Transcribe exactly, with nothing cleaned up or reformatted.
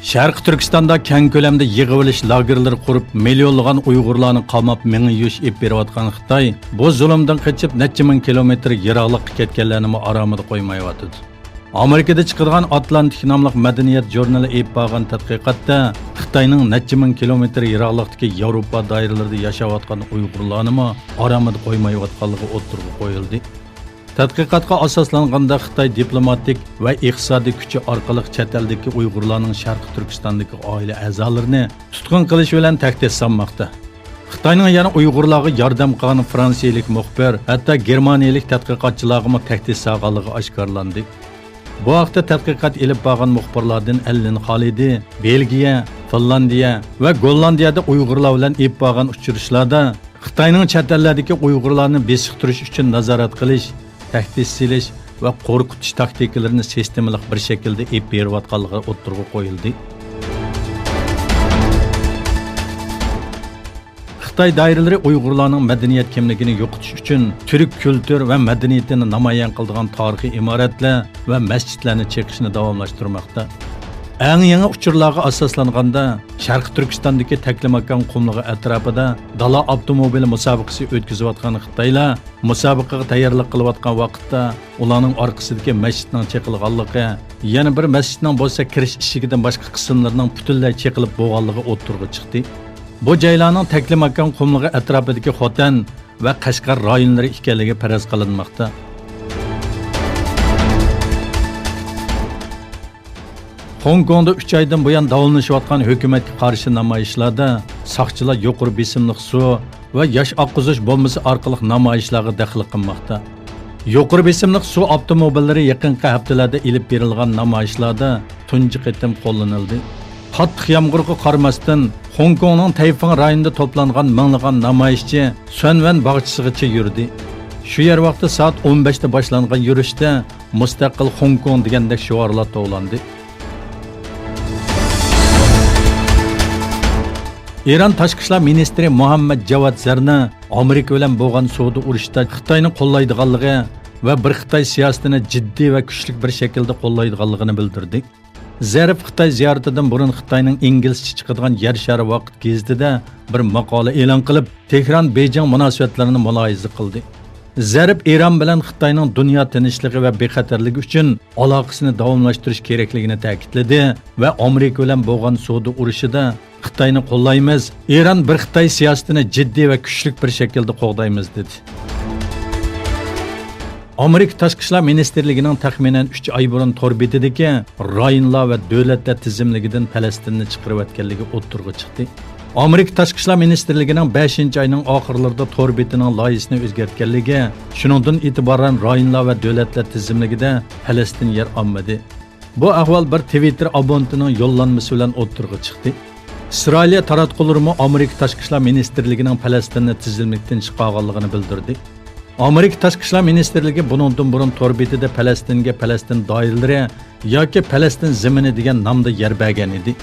شەرقىي تۈركىستاندا كەڭ كۆلەمدە يىغىۋېلىش لاگېرلىرى قۇرۇپ، مىليونلىغان ئۇيغۇرلارنى قاماپ مېڭە يۇيۇش ئېلىپ بېرىۋاتقان خىتاي بۇ زۇلۇمدىن قېچىپ، نەچچە مىڭ كىلومېتىر يىراقلىققا كەتكەنلەرنىمۇ ئارامىدا قويمايۋاتىدۇ. ئامېرىكىدا چىقىدىغان ئاتلانتىك ناملىق مەدەنىيەت ژۇرنىلى ئېلىپ بارغان تەتقىقاتتا خىتاينىڭ نەچچە مىڭ كىلومېتىر يىراقلىقتىكى ياۋروپا دائىرىلىرىدە ياشاۋاتقان ئۇيغۇرلارنىمۇ ئارامىدا قويمايۋاتقانلىقى ئوتتۇرىغا قويۇلدى. تەتقىقاتقا ئاساسلانغاندا، خىتاي دىپلوماتىك ۋە ئىقتىسادىي كۈچى ئارقىلىق چەت ئەلدىكى ئۇيغۇرلارنىڭ شەرقىي تۈركىستاندىكى ئائىلە ئەزالىرىنى تۇتقۇن قىلىش بىلەن تەھدىت سالماقتا. خىتاينىڭ يەنە ئۇيغۇرلارغا ياردەم قىلغان فرانسىيەلىك مۇخبىر، ھەتتا گېرمانىيەلىك تەتقىقاتچىلارغىمۇ تەھدىت سالغانلىقى ئاشكارىلاندى. بۇ ھەقتە تەتقىقات ئېلىپ بارغان مۇخبىرلاردىن ئەللىن خالىدى بېلگىيە، فىنلاندىيە ۋە گوللاندىيەدە ئۇيغۇرلار بىلەن ئېلىپ بارغان ئۇچرىشىشلاردا خىتاينىڭ چەت ئەللەردىكى ئۇيغۇرلارنى بېسىقتۇرۇش ئۈچۈن نازارەت قىلىش، تەھدىت سېلىش ۋە قورقۇتۇش تاكتىكىلىرىنى سىستېمىلىق بىر شەكىلدە ئېلىپ بېرىۋاتقانلىقى ئوتتۇرىغا قويۇلدى. خىتاي دائىرىلىرى ئۇيغۇرلارنىڭ مەدەنىيەت كىملىكىنى يوقىتىش ئۈچۈن تۈرك كۈلتۈر ۋە مەدەنىيىتىنى نامايان قىلىدىغان تارىخىي ئىمارەتلەر ۋە مەسچىتلەرنى چېقىشنى داۋاملاشتۇرماقتا. ئەڭ يېڭى ئۇچۇرلارغا ئاساسلانغاندا، شەرقىي تۈركىستاندىكى تەكلىماكان قۇملۇقى ئەتراپىدا دالا ئاپتوموبىلى مۇسابىقىسى ئۆتكۈزۈۋاتقان خىتايلار مۇسابىقىگە تەييارلىق قىلىۋاتقان ۋاقىتتا، ئۇلارنىڭ ئارقىسىدىكى مەسچىتنىڭ چېقىلغانلىقى، يەنە بىر مەسچىتنىڭ بولسا كىرىش ئىشىكىدىن باشقا قىسىملىرىنىڭ پۈتۈنلەي چېقىلىپ بولغانلىقى ئوتتۇرىغا چىقتى. بۇ جايلارنىڭ تەكلىماكان قۇملۇقى ئەتراپىدىكى خوتەن ۋە قەشقەر رايونلىرى ئىكەنلىكى پەرەز قىلىنماقتا. خوڭكوڭدا ئۈچ ئايدىن بۇيان داۋاملىشىۋاتقان ھۆكۈمەتكە قارشى نامايىشلاردا ساقچىلار يۇقىرى بېسىملىق سۇ ۋە ياش ئاققۇزۇش بومبىسى ئارقىلىق نامايىشلارغا دەخلى قىلماقتا. يۇقىرى بېسىملىق سۇ ئاپتوموبىللىرى يېقىنقى ھەپتىلەردە ئېلىپ بېرىلغان نامايىشلاردا تۇنجى قېتىم قوللىنىلدى. قاتتىق يامغۇرغا قارىماستىن، خوڭكوڭنىڭ تەيفېڭ رايونىدا توپلانغان مىڭلىغان نامايىشچى سۈەنۋەن باغچىسىغىچە يۈردى. شۇ يەر ۋاقتى سائەت ئون بەشتە باشلانغان يۈرۈشتە مۇستەقىل خوڭكوڭ دېگەندەك شوئارلار توۋلاندى. ئىران تاشقى ئىشلار مىنىستىرى مۇھەممەد جاۋاد زەرنى ئامېرىكا بىلەن بولغان سودا ئۇرۇشىدا خىتاينى قوللايدىغانلىقى ۋە بىر خىتاي سىياسىتىنى جىددىي ۋە كۈچلۈك بىر شەكىلدە قوللايدىغانلىقىنى بىلدۈردى. زەرىف خىتاي زىيارىتىدىن بۇرۇن خىتاينىڭ ئىنگلىزچە چىقىدىغان يەر شارى ۋاقىت گېزىتىدە بىر ماقالە ئېلان قىلىپ، تېھران بېيجىڭ مۇناسىۋەتلىرىنى مۇلاھىزە قىلدى. زەرىپ ئىران بىلەن خىتاينىڭ دۇنيا تىنچلىقى ۋە بىخەتەرلىكى ئۈچۈن ئالاقىسىنى داۋاملاشتۇرۇش كېرەكلىكىنى تەكىتلىدى ۋە ئامېرىكا بىلەن بولغان سودا ئۇرۇشىدا خىتاينى قوللايمىز، ئىران بىر خىتاي سىياسىتىنى جىددىي ۋە كۈچلۈك بىر شەكىلدە قوغدايمىز، دېدى. ئامېرىكا تاشقى ئىشلار مىنىستىرلىكىنىڭ تەخمىنەن ئۈچ ئاي بۇرۇن تور بېتىدىكى رايونلار ۋە دۆلەتلەر تىزىملىكىدىن پەلەستىننى چىقىرىۋەتكەنلىكى ئوتتۇرىغا چىقتى. ئامېرىكا تاشقى ئىشلار مىنىستىرلىكىنىڭ بەشىنچى ئاينىڭ ئاخىرلىرىدا تور بېتىنىڭ لايىھىسىنى ئۆزگەرتكەنلىكى، شۇنىڭدىن ئېتىبارەن رايونلار ۋە دۆلەتلەر تىزىملىكىدە پەلەستىن يەر ئالمىدى. بۇ ئەھۋال بىر تىۋىتتېر ئابونېنتىنىڭ يوللانمىسى بىلەن ئوتتۇرىغا چىقتى. ئىسرائىلىيە تاراتقۇلىرىمۇ ئامېرىكا تاشقى ئىشلار مىنىستىرلىكىنىڭ پەلەستىننى تىزىملىكتىن چىقارغانلىقىنى بىلدۈردى. ئامېرىكا تاشقى ئىشلار مىنىستىرلىكى بۇنىڭدىن بۇرۇن تور بېتىدە پەلەستىنگە پەلەستىن دائىرىلىرى ياكى پەلەستىن زېمىنى دېگەن نامدا يەر بەرگەن ئىدى.